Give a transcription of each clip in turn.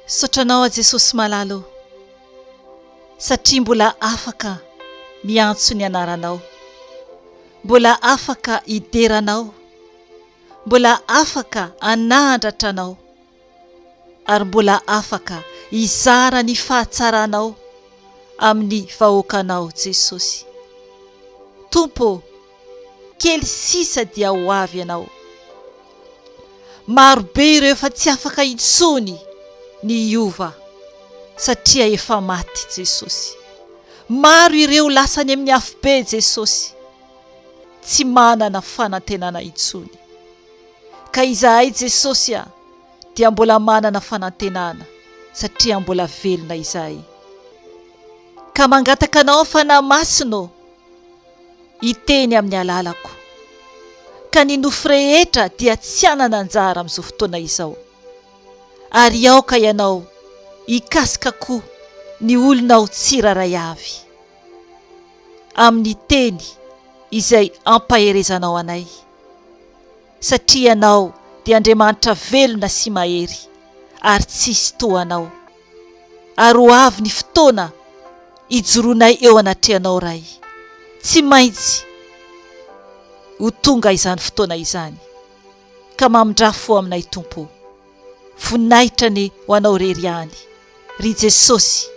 Misaotra Anao aho Jesosy malala o, satria mbola afaka miantso ny anaranao, mbola afaka hidera Anao, mbola afaka hanandratra Anao, ary mbola afaka hizara ny fahatsaranao amin'ny vahoakanao Jesosy. Tompo ô, kely sisa dia ho avy Ianao. Maro be ireo efa tsy afaka intsony ny hiova satria efa maty Jesosy. Maro ireo lasa any amin'ny afobe Jesosy, tsy manana fanantenana intsony. Ka izahay Jesosy a, dia mbola manana fanantenana satria mbola velona izahay. Ka mangataka Anao Fanahy Masina ô, hiteny amin'ny alalako. Ka ny nofo rehetra dia tsy hanana anjara amin'izao fotoana izao. Ary aoka Ianao hikasika koa ny olonao tsirairay avy, amin'ny teny izay ampaherezanao anay. Satria Ianao dia Andriamanitra velona sy mahery, ary tsisy toa Anao. Ary ho avy ny fotoana hijoroanay eo anatrehanao Ray. Tsy maintsy ho tonga izany fotoana izany. Ka mamindrà fo aminay Tompo o. Voninahitra anie ho Anao irery ihany, ry Jesosy,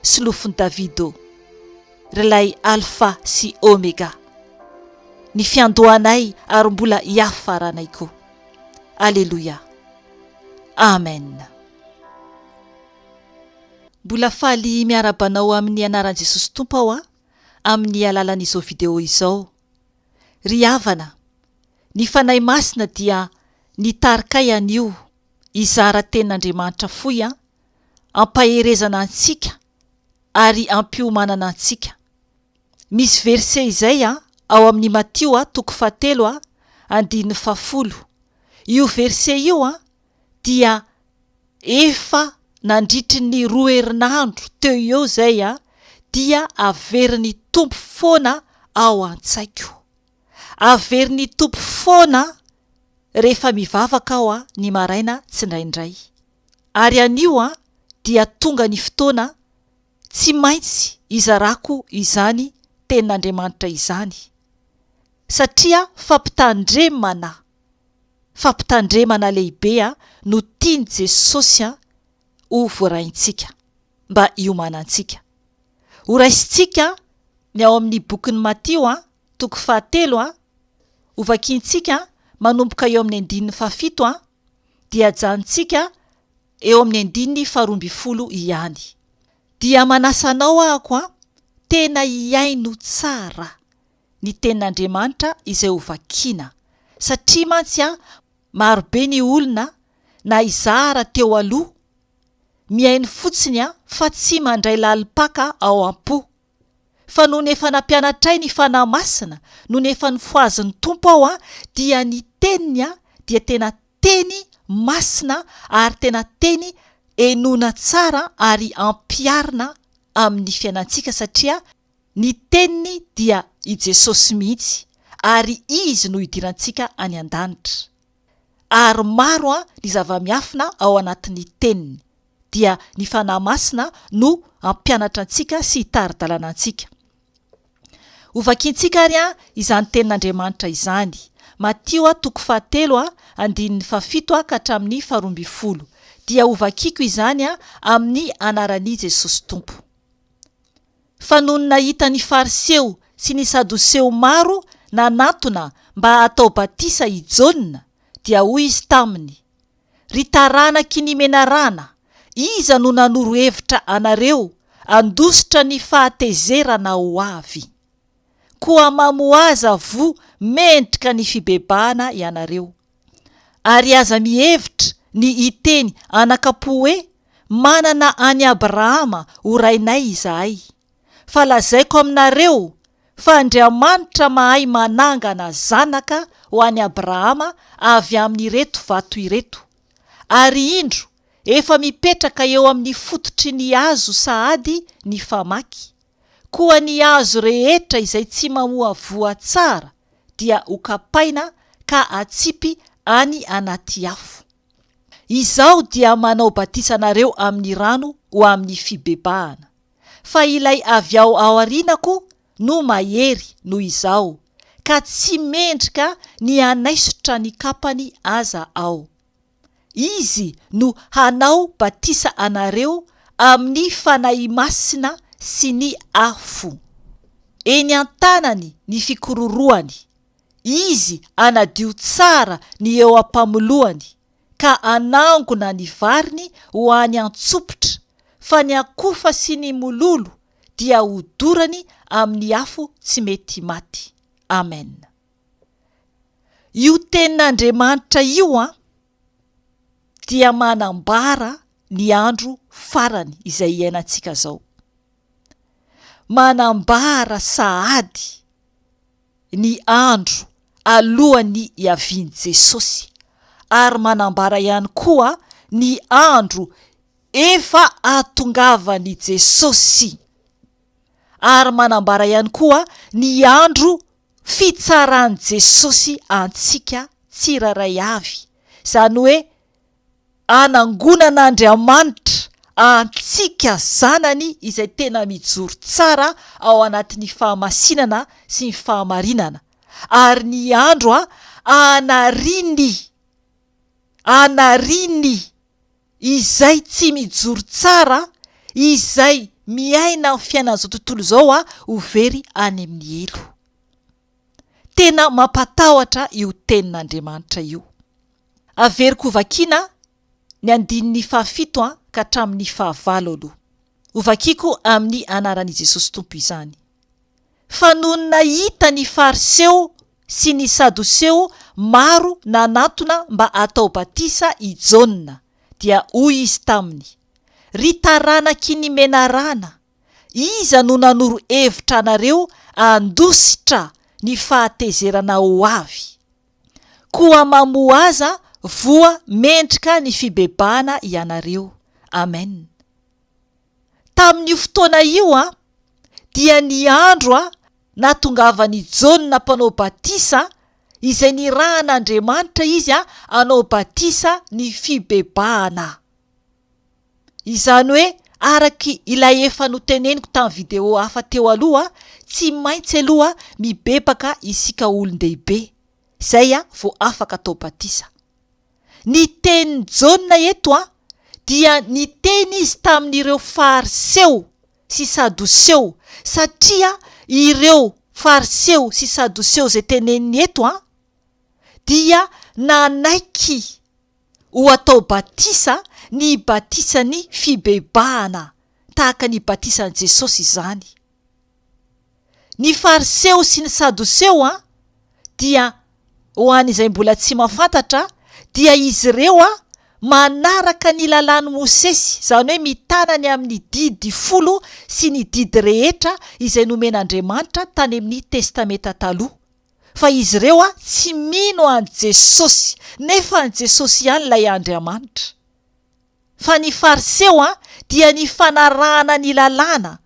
Solofon'i David o. Ry ilay Alpha sy Omega. Ny fiandohanay ary mbola hiafaranay koa. Aleloia. Amen. Mbola faly miarahaba anao amin'ny anaran'i Jesosy Tompo aho amin'ny alalan'izao vidéo izao. Ry havana, ny Fanahy Masina dia nitarika ahy anio hizara tenin'Andriamanitra fohy ampaherezana antsika ary ampiomanana antsika. Misy verset izay ao amin'ny Matio toko fahatelo andininy fahafolo. Io verset io dia efa nandritry ny roa herinandro teo eo izay dia averin'ny Tompo foana ao an-tsaiko. Averin'ny Tompo foana rehefa mivavaka aho ny maraina tsindraindray. Ary anio dia tonga ny fotoana tsy maintsy izarako izany tenin'Andriamanitra izany satria fampitandremana fampitandremana lehibe no tian'i Jesosy ho voaraintsika mba hiomanantsika. Ho raisintsika ny ao amin'ny bokin'i Matio toko fahatelo, ho vakintsika manomboka eo amin'ny andininy fahafito dia ajanontsika eo amin'ny andininy faharoambinifolo ihany. Dia manasa anao ahako an, tena hihaino tsara ny tenin'Andriamanitra izay ho vakiana, satria mantsy an, marobe ny olona na izaho ara teo aloha, mihaino fotsiny an, fa tsy mandray lalim-paka ao am-po. Fa nony efa nampianatra ahy ny Fanahy Masina, nony efa nofohazin'ny Tompo aho an, dia ny teniny an, dia tena teny masina ary tena teny henoina tsara ary ampiharina amin'ny fiainantsika satria ny teniny dia i Jesosy mihitsy ary Izy no hidirantsika any an-danitra. Ary maro an ny zava-miafina ao anatin'ny teniny. Dia ny Fanahy Masina no hampianatra antsika sy hitari-dalana antsika. Ho vakintsika ary izany tenin'Andriamanitra izany. Matio toko fahatelo andininy fahafito ka hatramin'ny faharoambinifolo. Dia ho vakiko izany amin'ny anaran'i Jesosy Tompo. Fa nony nahita ny Fariseo sy ny Sadoseo maro nanatona mba hatao batisa i Jaona, dia hoy izy taminy, Ry taranaky ny menarana, iza no nanoro hevitra anareo handositra ny fahatezerana ho avy? Koa mamohaza voa mendrika ny fibebahana ianareo. Ary aza mihevitra ny hiteny anakam-po hoe, Manana an'i Abrahama ho rainay izahay. Fa lazaiko aminareo fa Andriamanitra mahay manangana zanaka ho an'i Abrahama avy amin'ireto vato ireto. Ary indro, efa mipetraka eo amin'ny fototry ny hazo sahady ny famaky. Koa ny hazo rehetra izay tsy mamoa voa tsara dia hokapaina ka atsipy any anaty afo. Izaho dia manao batisa anareo amin'ny rano ho amin'ny fibebahana. Fa ilay avy ao aorianako no mahery noho izaho, ka tsy mendrika ny hanaisotra ny kapany aza aho. Izy no hanao batisa anareo amin'ny Fanahy Masina sy ny afo. Eny an-tanany ny fikororohany. Izy hanadio tsara ny eo am-pamoloany, ka hanangona ny variny ho any an-tsopitra, fa ny akofa sy ny mololo dia hodorany amin'ny afo tsy mety maty. Amen. Io tenin'Andriamanitra io an, dia manambara ny andro farany izay iainantsika izao. Manambara sahady ny andro alohan'ny hiavian'i Jesosy ary manambara ihany koa ny andro efa hahatongavan'i Jesosy ary manambara ihany koa ny andro fitsaran'i Jesosy antsika tsirairay avy, izany hoe anangonan'Andriamanitra antsika zanany izay tena mijoro tsara ao anatin'ny fahamasinana sy ny fahamarinana, ary ny andro anariany, anariany izay tsy mijoro tsara, izay miaina amin'ny fiainan'izao tontolo izao ho very any amin'ny helo. Tena mampatahotra io tenin'Andriamanitra io. Averiko hovakiana ny andininy fahafito ka hatramin'ny fahavalo aloha. Hovakiko amin'ny anaran'i Jesosy Tompo izany. Fa nony nahita ny Fariseo sy ny Sadoseo maro nanantona mba hatao batisa i Jaona, dia hoy izy taminy, Ry taranaky ny menarana, iza no nanoro hevitra anareo handositra ny fahatezerana ho avy? Koa mamohaza voa mendrika ny fibebahana ianareo. Amen. Tamin'io fotoana io dia ny andro nahatongavan'i Jaona Mpanao Batisa izay nirahan'Andriamanitra izy hanao batisa ny fibebahana. Izany hoe araka ilay efa noteneniko tamin'ny video hafa teo aloha, tsy maintsy aloha mibebaka isika olon-dehibe, izay vao afaka atao batisa. Ny tenin'i Jaona eto dia niteny izy tamin'ireo Fariseo sy Sadoseo satria ireo Fariseo sy Sadoseo izay teneniny eto dia nanaiky ho atao batisa ny batisan'ny fibebahana tahaka ny batisan'i Jesosy izany. Ny Fariseo sy ny Sadoseo dia, ho an'izay mbola tsy mahafantatra, dia izy ireo manaraka ny lalàn'i Mosesy, izany hoe mitana ny amin'ny didy folo sy ny didy rehetra izay nomen'Andriamanitra tany amin'ny Testamenta Taloha. Fa izy ireo tsy mino an'i Jesosy, nefa an'i Jesosy ihany ilay Andriamanitra. Fa ny Fariseo dia ny fanarahana ny lalàna,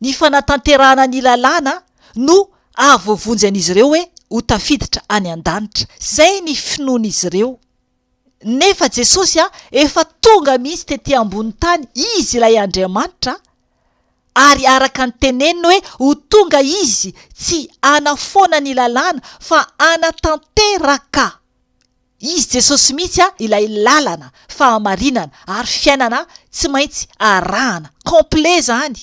ny fanatanterahana ny lalàna no hahavoavonjy an'izy ireo hoe ho tafiditra any an-danitra. Izay ny finoan'izy ireo. Nefa Jesosy efa tonga mihitsy tety ambony tany, Izy ilay Andriamanitra, ary araka ny teneniny hoe ho tonga Izy tsy hanafoana ny lalàna fa hanatanteraka. Izy Jesosy mihitsy ilay lalana, fahamarinana ary fiainana tsy maintsy arahana, complet zany,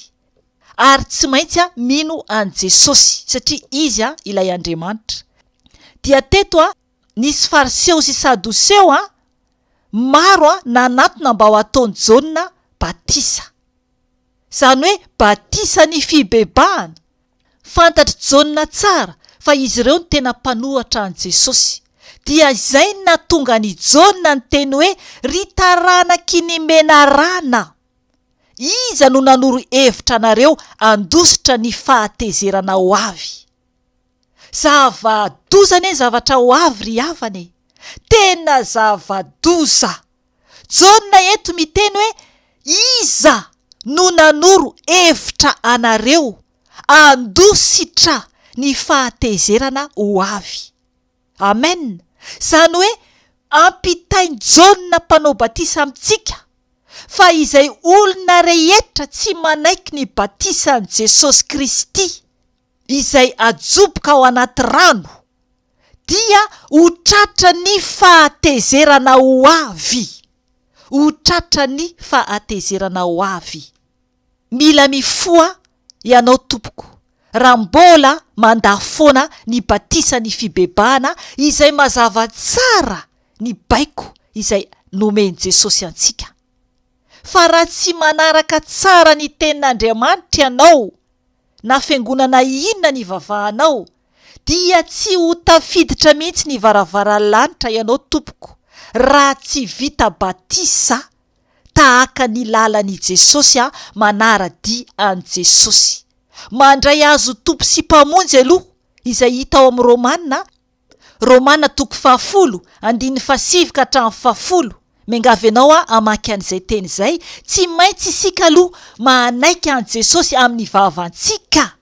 ary tsy maintsy mino an'i Jesosy satria Izy ilay Andriamanitra. Dia teto nisy Fariseo sy Sadoseo maro nanatona mba ho ataon'i Jaona batisa. Izany hoe batisan'ny fibebahana. Fantatr'i Jaona tsara fa izy ireo no tena mpanohatra an'i Jesosy. Dia izay no nahatonga an'i Jaona niteny hoe, Ry taranaky ny menarana! Iza no nanoro hevitra anareo handositra ny fahatezerana ho avy? Zava-doza anie ny zavatra ho avy ry havana e! Tena zava-doza! Jaona eto miteny hoe iza no nanoro hevitra anareo handositra ny fahatezerana ho avy. Amen! Izany hoe ampitain'i Jaona Mpanao Batisa amintsika fa izay olona rehetra tsy manaiky ny batisan'i Jesosy Kristy izay ajoboka ao anaty rano dia ho tratran'ny fahatezerana ho avy, ho tratran'ny fahatezerana ho avy. Mila mifoha ianao tompoko raha mbola mandà foana ny batisan'ny fibebahana izay mazava tsara ny baiko izay nomen'i Jesosy antsika. Fa raha tsy manaraka tsara ny tenin'Andriamanitra ianao na fiangonana inona nivavahanao dia tsy ho tafiditra mihitsy ny varavaran'ny lanitra ianao tompoko raha tsy vita batisa tahaka ny lalan'i Jesosy a manara-dia an'i Jesosy. Mandray Azy ho Tompo sy Mpamonjy aloha izay hita ao amin'ny Romana, Romana toko fahafolo, andininy fahasivy ka hatramin'ny fahafolo. Miangavy anao aho hamaky an'izay teny izay, tsy maintsy isika aloha manaiky an'i Jesosy amin'ny vavantsika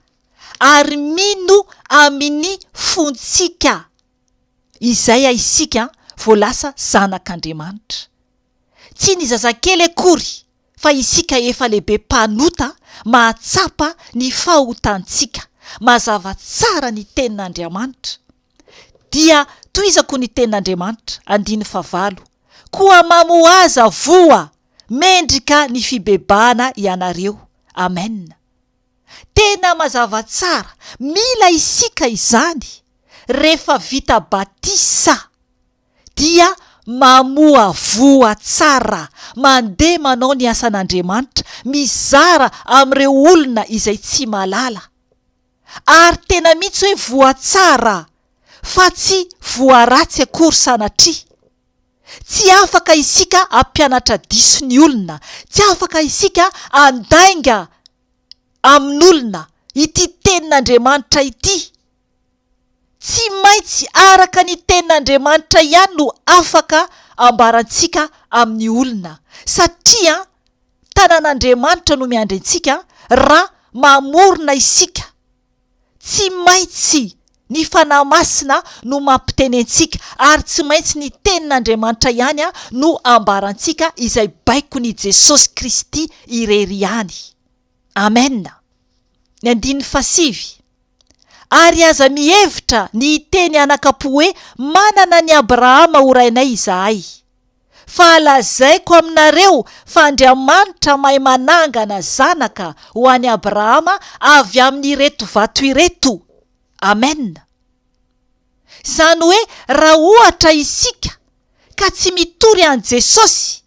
ary mino amin'ny fontsika. Izay a isika vao lasa zanak'Andriamanitra. Tsy ny zazakely akory fa isika efa lehibe mpanota mahatsapa ny fahotantsika. Mazava tsara ny tenin'Andriamanitra. Dia tohizako ny tenin'Andriamanitra, andininy fahavalo, Koa mamohaza voa mendrika ny fibebahana ianareo. Amen. Tena mazava tsara, mila isika izany rehefa vita batisa dia mamohavoha tsara, mandeha manao ny asan'Andriamanitra, mizara amin'ireo olona izay tsy mahalala. Ary tena mihitsy hoe voa tsara fa tsy voa ratsy akory sanatria. Tsy afaka isika hampianatra diso ny olona, tsy afaka isika handainga amin'olona ity tenin'Andriamanitra ity. Tsy maintsy araka ny tenin'Andriamanitra ihany no afaka ambarantsika amin'ny olona, satria tanan'Andriamanitra no miandry antsika raha mamorona isika. Tsy maintsy ny Fanahy Masina no mampiteny antsika ary tsy maintsy ny tenin'Andriamanitra ihany no ambarantsika izay baikon'i Jesosy Kristy irery ihany. Amen. Ny andininy fahasivy. Ary aza mihevitra ny hiteny anakapo hoe manana an'i Abrahama ho rainay izahay. Fa lazaiko aminareo fa Andriamanitra mahay manangana zanaka ho an'i Abrahama avy amin'ireto vato ireto. Amen. Izany hoe raha ohatra isika ka tsy mitory an'i Jesosy,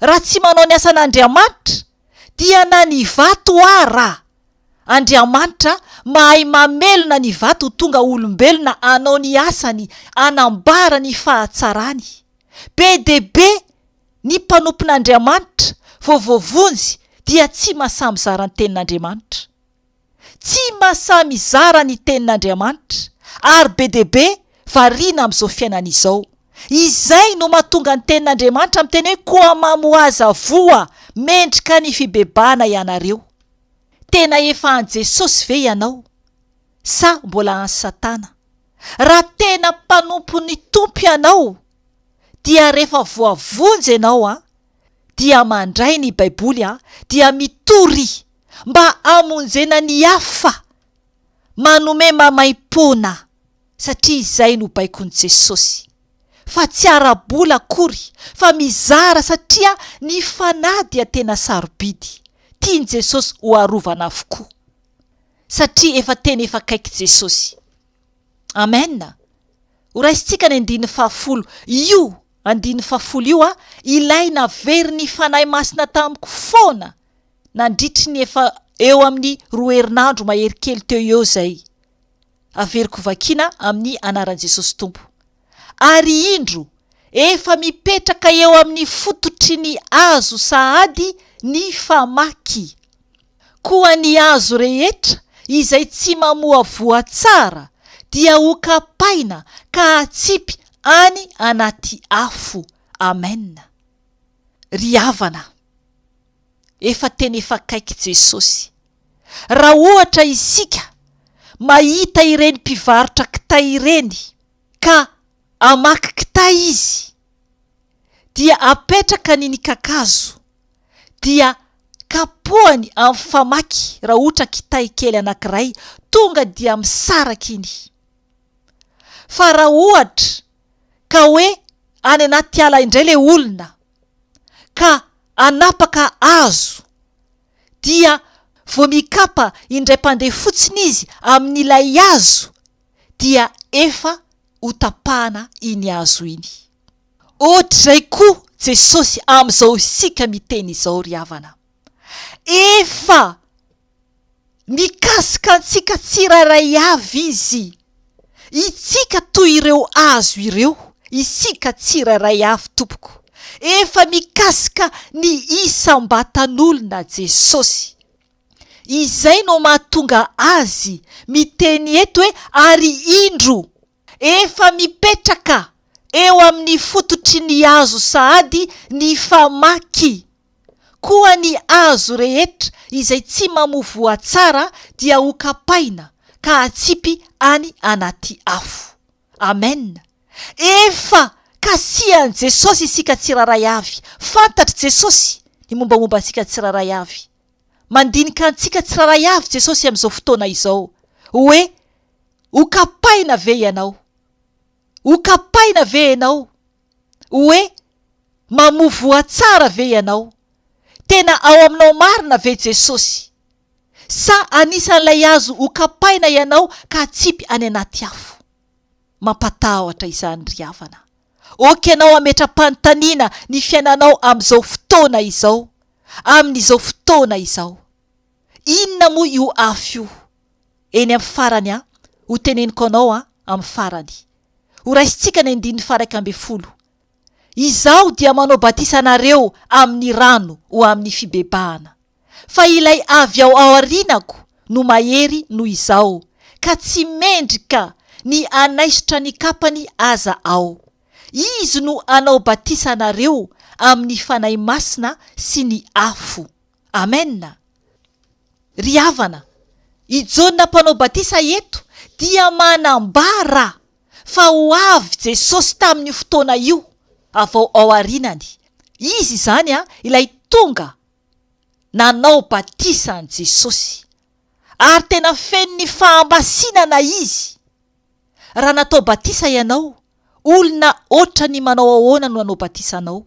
Raha tsy manao ny asan'Andriamanitra dia na ny vato ara Andriamanitra mahay mamelona ny vato ho tonga olombelona hanao ny asany hanambara ny fahatsarany. Be dia be ny mpanompon'Andriamanitra vao voavonjy dia tsy mahasahy mizara ny tenin'Andriamanitra. Tsy mahasahy mizara ny tenin'Andriamanitra ary be dia be variana amin'izao fiainana izao. Izay no mahatonga ny tenin'Andriamanitra miteny hoe koa mamohaza voa mendrika ny fibebahana ianareo. Tena efa an'i Jesosy ve ianao sa mbola an'i Satana? Raha tena mpanompon'ny Tompo ianao dia rehefa voavonjy ianao an, dia mandray ny baiboly an, dia mitory mba hamonjena ny hafa, manome maimaimpoana satria izay no baikon'i Jesosy, fa tsy ara-bola akory fa mizara satria ny fanahy dia tena sarobidy, tian'i Jesosy ho arovana avokoa satria efa tena efa akaiky Jesosy. Amen! Ho raisintsika ny andininy fahafolo io andininy fahafolo io a, ilay naverin'ny Fanahy Masina tamiko foana nandritry ny efa eo amin'ny roa herinandro mahery kely teo eo izay. Averiko vakiana amin'ny anaran'i Jesosy Tompo. Ary indro, efa mipetraka eo amin'ny fototry ny hazo sahady ny famaky. Koa ny hazo rehetra izay tsy mamoa voa tsara dia ho kapaina ka hatsipy any anaty afo. Amen. Ry havana, efa tena efa akaiky Jesosy. Raha ohatra isika mahita ireny mpivarotra kitay ireny ka hamaky kitay izy. Dia apetraka ny ny kakazo dia kapohany amin'ny famaky raha ohatra kitay kely anankiray tonga dia misaraka iny. Fa raha ohatra ka hoe any anaty ala indray ilay olona ka hanapaka hazo dia vao mikapa indray mpandeha fotsiny izy amin'ilay hazo dia efa hotapahana iny hazo iny. Ohatr'izay koa Jesosy amin'izao isika miteny izao ry havana. Efa mikasika antsika tsirairay avy Izy. Itsika toy ireo hazo ireo, isika tsirairay avy tompoko. Efa mikasika ny isam-batan'olona Jesosy. Izay no mahatonga Azy miteny eto hoe ary indro Efa mipetraka eo amin'ny fototry ny hazo sahady ny famaky. Koa ny hazo rehetra izay tsy mamoa voa tsara dia ho kapaina ka atsipy any anaty afo. Amen! Efa kasihan'i Jesosy isika tsirairay avy. Fantatr'i Jesosy ny mombamomba antsika tsirairay avy. Mandinika antsika tsirairay avy Jesosy amin'izao fotoana izao hoe Ho kapaina ve ianao? Ho kapaina ve ianao? Hoe mamoa voa tsara ve ianao? Tena ao aminao marina ve Jesosy? Sa anisan'ilay azo ho kapaina ianao ka atsipy any anaty afo? Mampatahotra izany ry havana. Ok ianao hametra-panontaniana ny fiainanao amin'izao fotoana izao, amin'izao fotoana izao. Inona moa io afo io? Eny amin'ny farany an, ho teneniko anao an, amin'ny farany. Ho raisintsika ny andininy faha-11. Izaho dia manao batisa anareo amin'ny rano ho amin'ny fibebahana. Fa ilay avy ao aorianako no mahery noho izaho, ka tsy mendrika ny hanaisotra ny kapany aza aho. Izy no hanao batisa anareo amin'ny Fanahy Masina sy ny afo. Amen! Ry havana, i Jaona Mpanao Batisa eto dia manambara fa ho avy Jesosy tamin'io fotoana io, avy ao aorianany. Izy izany ilay tonga nanao batisa an'i Jesosy. Ary tena feno ny fahamasinana izy. Raha natao batisa ianao, olona ohatran'ny manao ahoana no nanao batisa anao?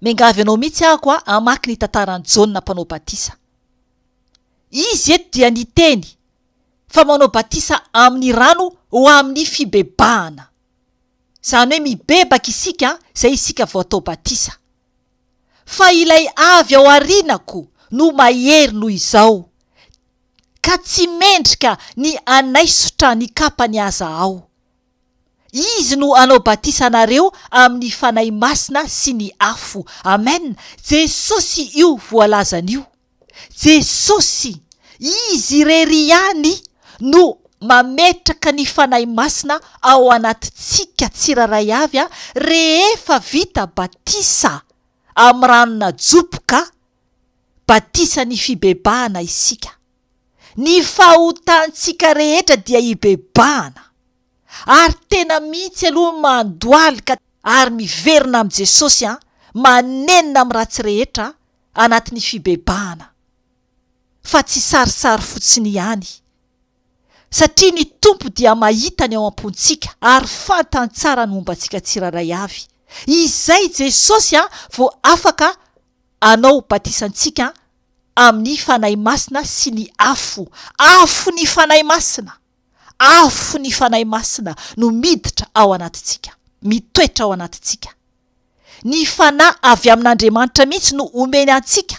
Miangavy anao mihitsy aho koa hamaky ny tantaran'i Jaona mpanao batisa. Izy eto dia niteny fa manao batisa amin'ny rano ho amin'ny fibebahana. Izany hoe mibebaka isika izay isika vao atao batisa. Fa ilay avy ao aorianako no mahery noho izao, ka tsy mendrika ny hanaisotra ny kapany aza aho. Izy no hanao batisa anareo amin'ny Fanahy Masina sy ny afo. Amen! Jesosy io voalazany io. Jesosy, Izy irery ihany no mametraka ny Fanahy Masina ao anatintsika tsirairay avy rehefa vita batisa amin'ny rano najoboka, batisan'ny fibebahana isika. Ny fahotantsika rehetra dia ibebahana. Ary tena mihitsy aloha mandohalika ary miverina amin'i Jesosy an, manenina amin'ny ratsy rehetra anatin'ny fibebahana. Fa tsy sarisary fotsiny ihany. Satria ny Tompo dia mahita ny ao am-pontsika ary fantany tsara ny momba antsika tsirairay avy. Izay Jesosy an vao afaka hanao batisa antsika amin'ny Fanahy Masina sy ny afo. Afo ny Fanahy Masina! Afo ny Fanahy Masina no miditra ao anatintsika, mitoetra ao anatintsika. Ny Fanahy avy amin'Andriamanitra mihitsy no omeny antsika.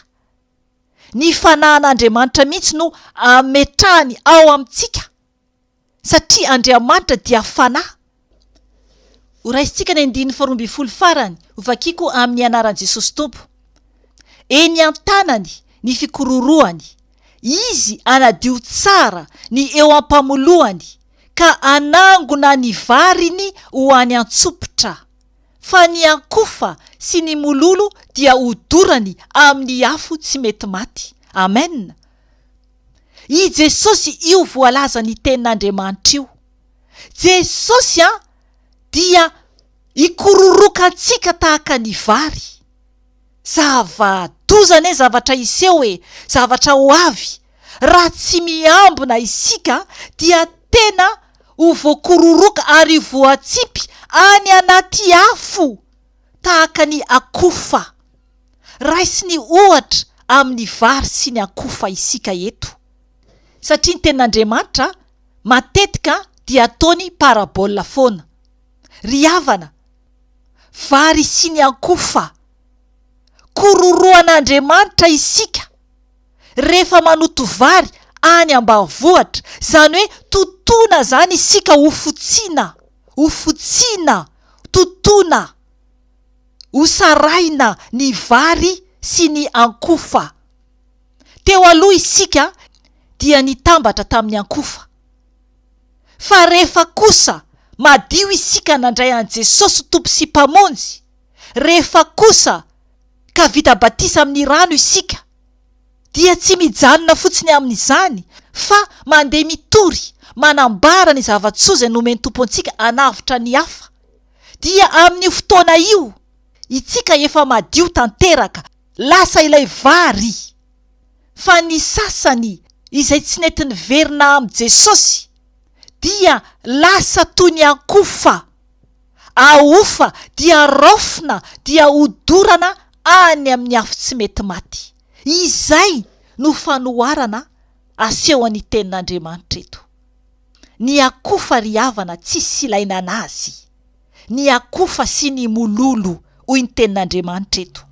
Ny Fanahin'Andriamanitra mihitsy no ametrahany ao amintsika. Satria Andriamanitra dia Fanahy. Ho raisintsika ny andininy faharoambinifolo farany, ho vakiko amin'ny anaran'i Jesosy Tompo. Eny an-tanany ny fikororohany, Izy hanadio tsara ny eo am-pamolohany ka hanangona ny variny ho any an-tsopitra, fa ny ankofa sy ny mololo dia hodorany amin'ny afo tsy mety maty. Amen! I Jesosy io voalazan'ny Tenin'Andriamanitra io. Jesosy an dia. Hikororoka antsika tahaka ny vary. Zava-doza anie zavatra hiseho e, zavatra ho avy. Raha tsy miambina isika dia tena ho voakororoka ary voatsipy any anaty afo tahaka ny akofa. Raisiny ohatra amin'ny vary sy ny akofa isika eto. Satria ny tenin'Andriamanitra matetika dia ataony parabole foana. Ry havana, vary sy ny ankofa. Kororohan'Andriamanitra isika rehefa manoto vary any ambanivohitra, izany hoe totoina izany isika ho fotsiana, ho fotsiana, totoina, ho sarahina ny vary sy ny ankofa. Teo aloha isika dia nitambatra tamin'ny ankofa. Fa rehefa kosa madio isika nandray an'i Jesosy ho Tompo sy Mpamonjy, rehefa kosa ka vita batisa amin'ny rano isika, dia tsy mijanona fotsiny amin'izany fa mandeha mitory, manambara ny zava-tsoa izay nomen'ny Tompo antsika hanavotra ny hafa. Dia amin'io fotoana io, itsika efa madio tanteraka, lasa ilay vary. Fa ny sasany izay tsy nety niverina amin'i Jesosy dia lasa toy ny ankofa, ahofa dia raofina dia hodorana any amin'ny afo tsy mety maty. Izay no fanoharana asehon'ny Tenin'Andriamanitra eto. Ny akofa ry havana tsisy ilaina anazy. Ny akofa sy ny mololo, hoy ny Tenin'Andriamanitra eto,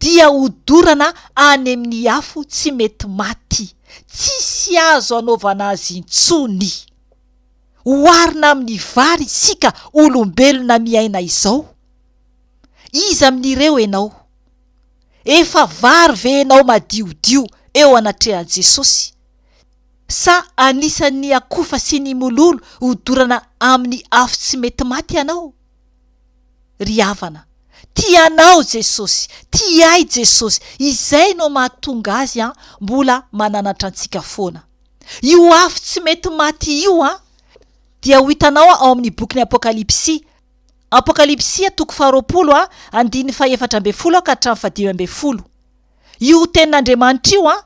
dia hodorana any amin'ny afo tsy mety maty, tsisy azo anaovana azy intsony. Oharina amin'ny vary isika olombelona miaina izao. Iza amin'ireo ianao? Efa vary ve ianao madiodio eo anatrehan'i Jesosy? Sa anisan'ny akofa sy ny mololo hodorana amin'ny afo tsy mety maty ianao? Ry havana, tia anao Jesosy, tia ahy Jesosy, izay no mahatonga Azy an mbola mananatra antsika foana. Io afo tsy mety maty io an dia ho hitanao ao amin'ny bokin'ny Apokalypsy, Apokalypsy toko faharoapolo andininy fahefatra ambin'ny folo ka hatramin'ny fahadimy ambin'ny folo. Io tenin'Andriamanitra io an,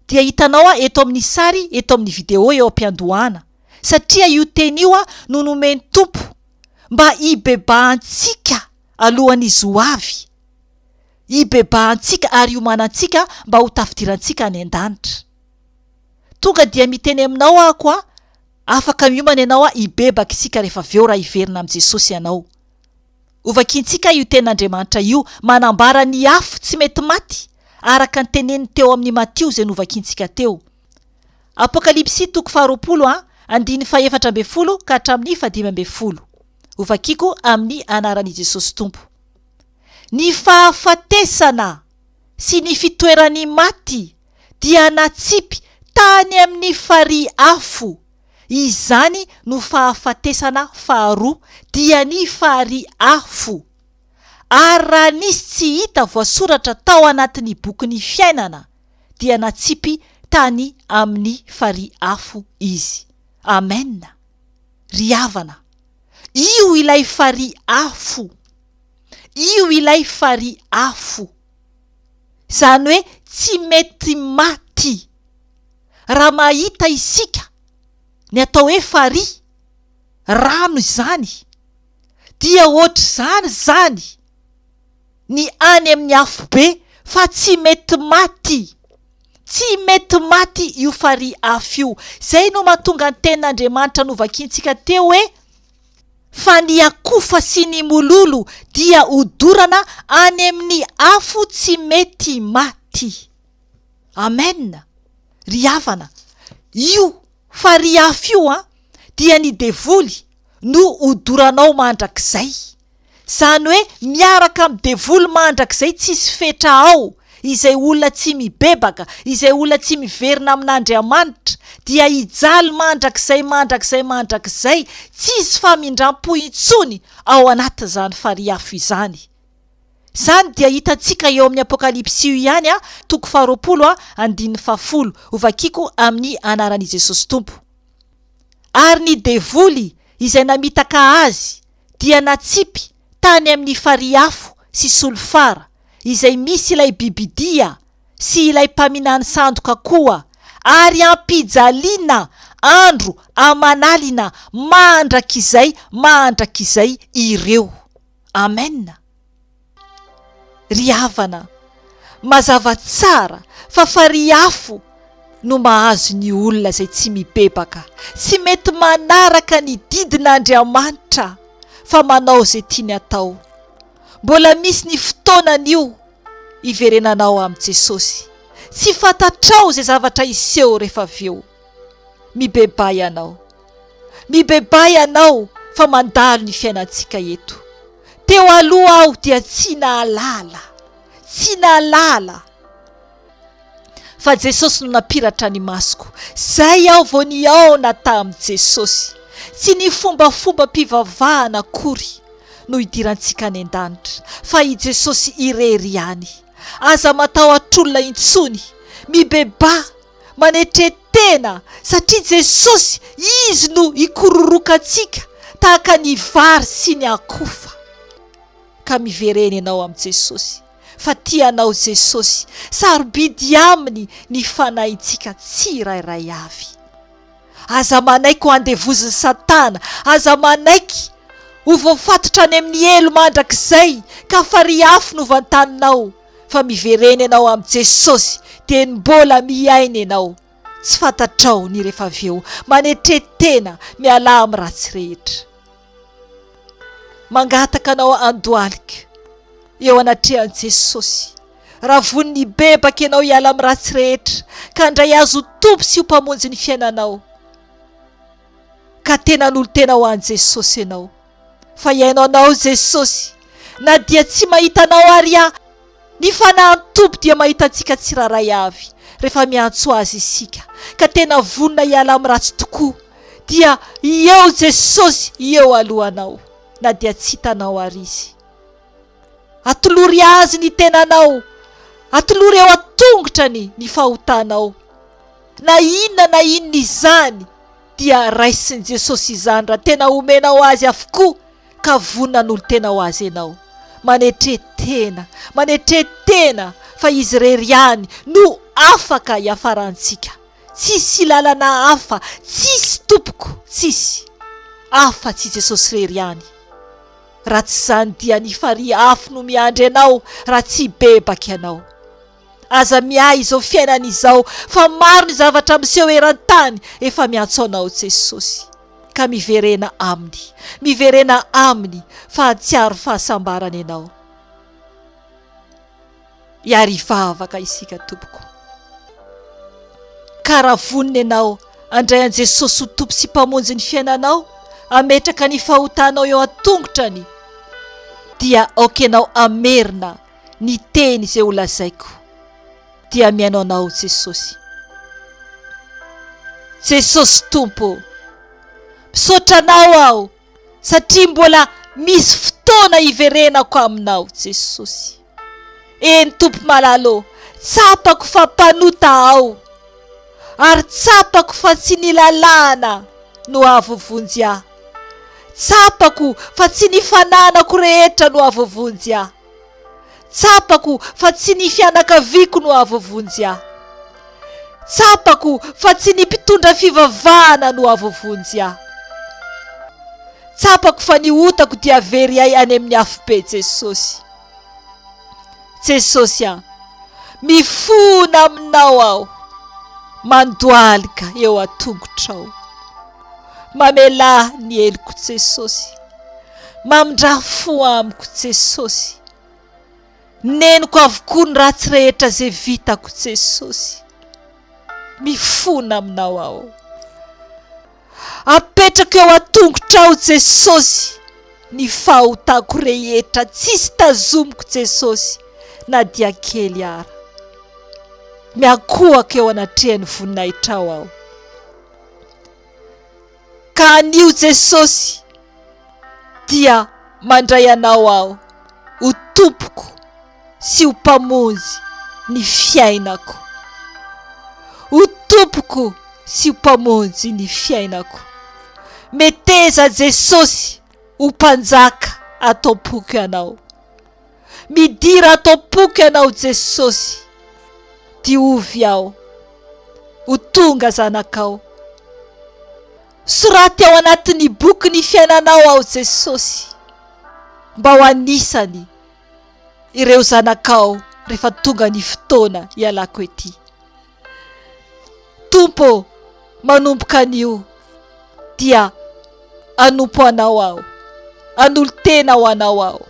dia hitanao an eto amin'ny sary eto amin'ny video eo am-piandohana. Satria io teny io an no nomen'ny Tompo mba hibebahantsika alohan'izy ho avy. Hibebahantsika ary hiomanantsika mba ho tafidirantsika any an-danitra. Tonga dia miteny aminao aho an, afaka miomana ianao an hibebaka isika rehefa avy eo raha hiverina amin'i Jesosy ianao. Hovakintsika io Tenin'Andriamanitra io, manambara ny afo tsy mety maty, araka ny teneniny teo amin'ny Matio izay novakintsika teo. Apokalypsy toko faharoapolo a, andininy fahefatra ambin'ny folo ka hatramin'ny fahadimy ambin'ny folo. Hovakiko amin'ny anaran'i Jesosy Tompo. Ny fahafatesana sy ny fitoeran'ny maty dia natsipy tany amin'ny farihy afo Izany no fahafatesana faharoa, dia ny farihy afo. Ary raha nisy tsy hita voasoratra tao anatin'ny bokin'ny fiainana, dia natsipy tany amin'ny farihy afo izy. Amen! Ry havana, io ilay farihy afo. Io ilay farihy afo. Izany hoe tsy mety maty. Raha mahita isika ny atao hoe farihy, rano izany, dia ohatr'izany izany ny any amin'ny afobe fa tsy mety maty. Tsy mety maty io farihy afo io. Izay no mahatonga ny tenin'Andriamanitra novakintsika teo hoe, Fa ny akofa sy ny mololo dia hodorana any amin'ny afo tsy mety maty. Amen! Ry havana, io farihy afo io an, dia ny devoly no hodoranao mandrakizay. Izany hoe miaraka amin'ny devoly mandrakizay tsisy fetra ao, izay olona tsy mibebaka, izay olona tsy miverina amin'Andriamanitra, dia hijaly mandrakizay mandrakizay mandrakizay, tsisy famindram-po intsony ao anatin'izany farihy afo izany. Izany dia hitantsika eo amin'ny Apokalypsy io ihany, toko faharoapolo, andininy fahafolo. Hovakiko amin'ny anaran'i Jesosy Tompo. Ary ny devoly izay namitaka azy dia natsipy tany amin'ny farihy afo sy solifara izay misy ilay bibidia sy ilay mpaminany sandoka koa, ary ampijaliana andro aman'alina mandrakizay mandrakizay ireo. Amen! Ry havana, mazava tsara fa farihy afo no mahazo ny olona izay tsy mibebaka, tsy mety manaraka ny didin'Andriamanitra fa manao izay tiany atao. Mbola misy ny fotoana anio hiverenanao amin'i Jesosy. Tsy fantatrao izay zavatra hiseho rehefa avy eo. Mibebaha ianao. Mibebaha ianao fa mandalo ny fiainantsika eto. Teo aloha aho dia tsy nahalala. Tsy nahalala. Fa Jesosy no nampiratra ny masoko. Zay aho vao nihaona tamin'i Jesosy. Tsy ny fombafombam-pivavahana akory no hidirantsika any an-danitra, fa i Jesosy irery ihany. Aza matahotr'olona intsony. Mibebaha, manetre tena, satria Jesosy, Izy no hikororoka antsika tahaka ny vary sy ny akofa. Ka miverena ianao amin'i Jesosy, fa tia anao Jesosy, sarobidy Aminy ny fanahintsika tsirairay avy. Aza manaiky ho andevozin'i Satana, aza manaiky ho voafatotra any amin'ny helo mandrakizay ka farihy afo no vantaninao, fa miverena ianao amin'i Jesosy dia ny mbola miaina ianao, tsy fantatrao ny rehefa avy eo, manetre tena, mialà amin'ny ratsy rehetra. Mangataka anao andohalika eo anatrehan'i Jesosy. Raha vonona hibebaka ianao hiala amin'ny ratsy rehetra ka handray Azy ho Tompo sy ho Mpamonjy ny fiainanao, ka tena hanolo-tena ho an'i Jesosy ianao, fa hihaino anao Jesosy na dia tsy mahita anao ary aho, Ny Fanahin'ny Tompo dia mahita antsika tsirairay avy rehefa miantso Azy isika, ka tena vonona hiala amin'ny ratsy tokoa, dia eo Jesosy eo alohanao, na dia tsy hitanao àry Izy. Atolory Azy ny tenanao, atolory eo an-tongotrany ny fahotanao. Na inona na inona izany dia raisin'i Jesosy izany raha tena omenao Azy avokoa ka vonona hanolo-tena ho Azy ianao. Manetre tena, manetre tena fa Izy irery ihany no afaka hiafarantsika. Tsisy lalana hafa, tsisy tompoko, tsisy. Afa tsy Jesosy irery ihany. Raha tsy izany dia ny farihy afo no miandry anao raha tsy hibebaka ianao. Aza miahy izao fiainana izao fa maro ny zavatra miseho eran-tany efa miantso anao Jesosy. Ka miverena Aminy, miverena Aminy fa hahatsiaro fahasambarana ianao. Hiary hivavaka isika tompoko. Ka raha vonona ianao handray an'i Jesosy ho Tompo sy Mpamonjy ny fiainanao, hametraka ny fahotanao eo an-tongotrany, dia aoka ianao hamerina ny teny izay ho lazaiko, dia mihaino anao Jesosy. Jesosy Tompo ô, misaotra Anao aho satria mbola misy fotoana hiverenako Aminao Jesosy. Eny Tompo malala ô, tsapako fa mpanota aho, ary tsapako fa tsy ny lalàna no hahavoavonjy ahy. Tsapako fa tsy ny fananako rehetra no hahavoavonjy ahy. Tsapako fa tsy ny fianakaviako no hahavoavonjy ahy. Tsapako fa tsy ny mpitondra fivavahana no hahavoavonjy ahy. Tsapako fa ny otako dia very hay any amin'ny afobe Jesosy. Jesosy a! Mifona aminao aho, mandohalika eo an-tongotrao. Mamelà ny heloko Jesosy. Mamindrà fo amiko Jesosy. Neniko avokoa ny ratsy rehetra izay vitako Jesosy. Mifona aminao aho. Apetrako eo an-tongotrao Jesosy ny fahotako rehetra tsisy tazomiko Jesosy na dia kely ara. Miankohaka eo anatrehan'ny voninahitrao aho. Ka anio Jesosy dia mandray Anao aho ho Tompoko sy ho Mpamonjy ny fiainako. Ho Tompoko sy ho Mpamonjy ny fiainako. Meteza Jesosy. Ho mpanjaka ato am-poko Ianao. Midira ato am-poko Ianao Jesosy. Diovy aho. Ho tonga zanakao. Soraty ao anatin'ny boky ny fiainanao aho Jesosy. Mba ho anisany ireo zanakao rehefa tonga ny fotoana hialako ety. Tompo ô, manomboka anio dia hanompo Anao aho, hanolo-tena ho Anao aho.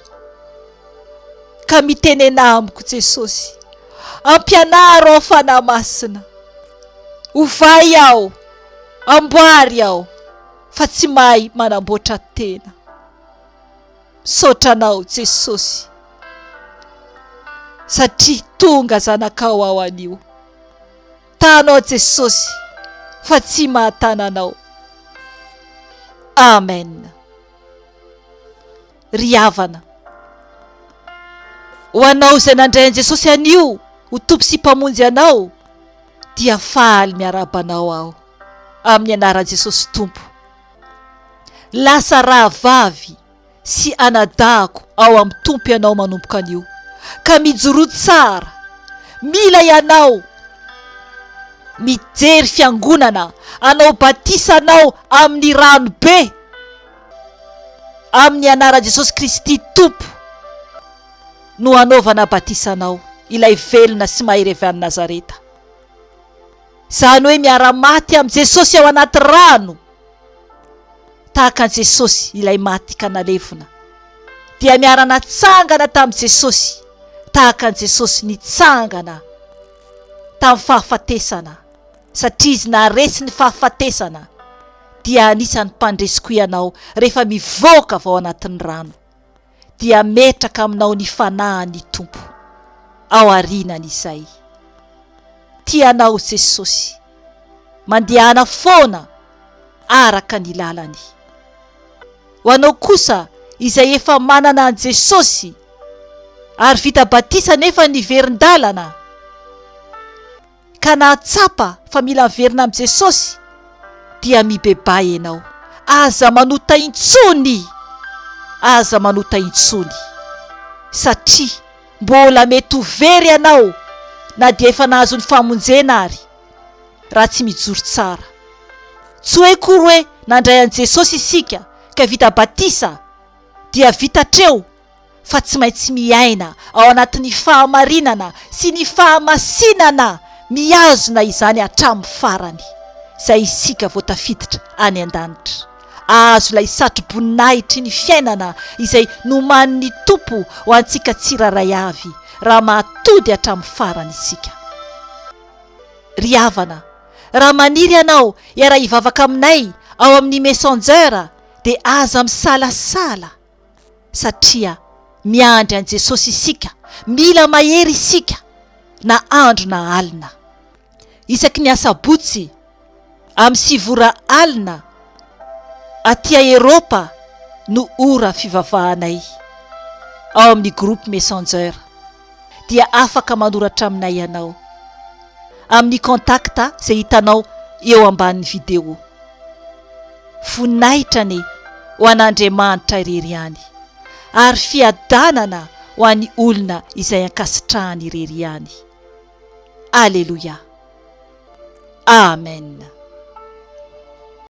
Ka mitenena amiko Jesosy, ampianaro aho Fanahy Masina, ovay aho, amboary aho fa tsy mahay manamboatra tena. Misaotra Anao Jesosy satria tonga zanakao aho anio. Tano aho Jesosy fa tsy mahatana Anao. Amen. Ry havana, ho anao izay nandray an'i Jesosy anio ho Tompo sy Mpamonjy anao dia faly miarahaba anao aho amin'ny anaran'i Jesosy Tompo. Lasa rahavavy sy anadahako ao amin'ny Tompo ianao manomboka anio, ka mijoroa tsara. Mila ianao mijery fiangonana hanao batisa anao amin'ny rano be, amin'ny anaran'i Jesosy Kristy Tompo no hanaovana batisa anao, ilay velona sy mahery avy any Nazareta. Izany hoe miara-maty amin'i Jesosy ao anaty rano, tahaka an'i Jesosy ilay maty ka nalevina, dia miara-natsangana tamin'i Jesosy, tahaka an'i Jesosy nitsangana tamin'ny fahafatesana, satria Izy naharesy ny fahafatesana, dia anisan'ny mpandresy koa ianao rehefa mivoaka avy ao anatin'ny rano. dia ametraka aminao ny Fanahin' ny Tompo ao aorianan' izay. Tia anao Jesosy. Mandehana foana araka ny lalany. Ho anao kosa izay efa manana an'i Jesosy ary vita batisa nefa niverin-dalana, ka nahatsapa fa mila miverina amin'i Jesosy dia mibebaha ianao, aza manota intsony, aza manota intsony satria mbola mety ho very ianao na dia efa nahazo ny famonjena ary raha tsy mijoro tsara. Tsy hoe akory hoe nandray an'i Jesosy isika ka vita batisa dia vita hatreo fa tsy maintsy miaina ao anatin'ny fahamarinana sy ny fahamasinana mihazona izany hatramin'ny farany, izay isika vao tafiditra any an-danitra, ahazo ilay satro-boninahitry ny fiainana izay nomanin'ny Tompo ho antsika tsirairay avy raha mahatody hatramin'ny farany isika. Ry havana, raha maniry ianao hiara-hivavaka aminay ao amin'ny Messenger dia aza misalasala. satria miandry an'i Jesosy isika, mila mahery isika na andro na alina. Isaky ny asabotsy amin'ny sivy ora alina aty Eropa no ora fivavahanay ao amin'ny groupe messenger dia afaka manoratra aminay ianao amin'ny contact izay hitanao eo ambanin'ny video. Voninahitra anie ho an'Andriamanitra irery ihany, ary fiadanana ho an'ny olona izay ankasitrahany irery ihany. Aleloia. Amen.